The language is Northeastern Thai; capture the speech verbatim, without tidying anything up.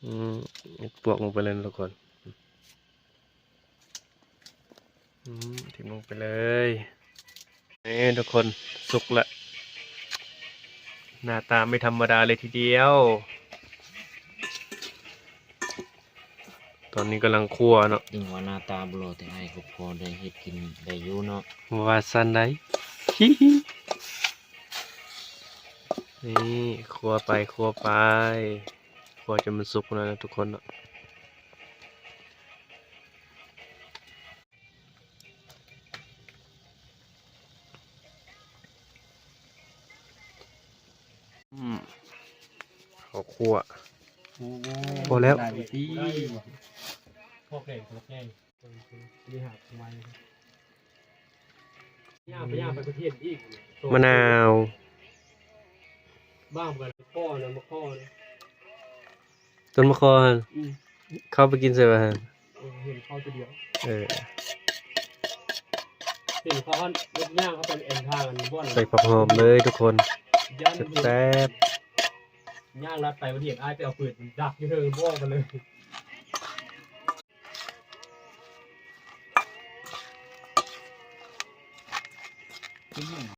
อืม ปวกลงไปเลยนะทุกคน อืม ทิ้งลงไปเลย นี่ทุกคน สุกละ หน้าตาไม่ธรรมดาเลยทีเดียว ตอนนี้กำลังคั่วเนาะ ถึงว่าหน้าตาบ่หล่อแต่อ้ายก็พอได้เฮ็ดกินได้อยู่เนาะ ว่าซั่นใด๋ นี่ คั่วไป คั่วไป คั่วจนมันสุกแล้วนะทุกคนเนาะ อืม ข้าวคั่ว โอ้ พอแล้ว ได้อยู่ติ พอแกง พอแกง นี่หาทำไม ย่างไปย่างไปประเทศอีก มะนาว บ้างกัน ข้อนะ มาข้อนะ ต้นมะข้อหั่น อืม เข้าไปกินใส่บ่าหั่น เออ เห็นเข้าตัวเดียว เออ เห็นเขาหั่น รถย่างเข้าไปแอนทางอันบ่อน ใส่ผักหอมเลยทุกคน ย่าน แซ่บๆ ย่างลัดไป บ่เห็นอ้ายไปเอาปืนดักอยู่เทิง บ่ออกมาเลย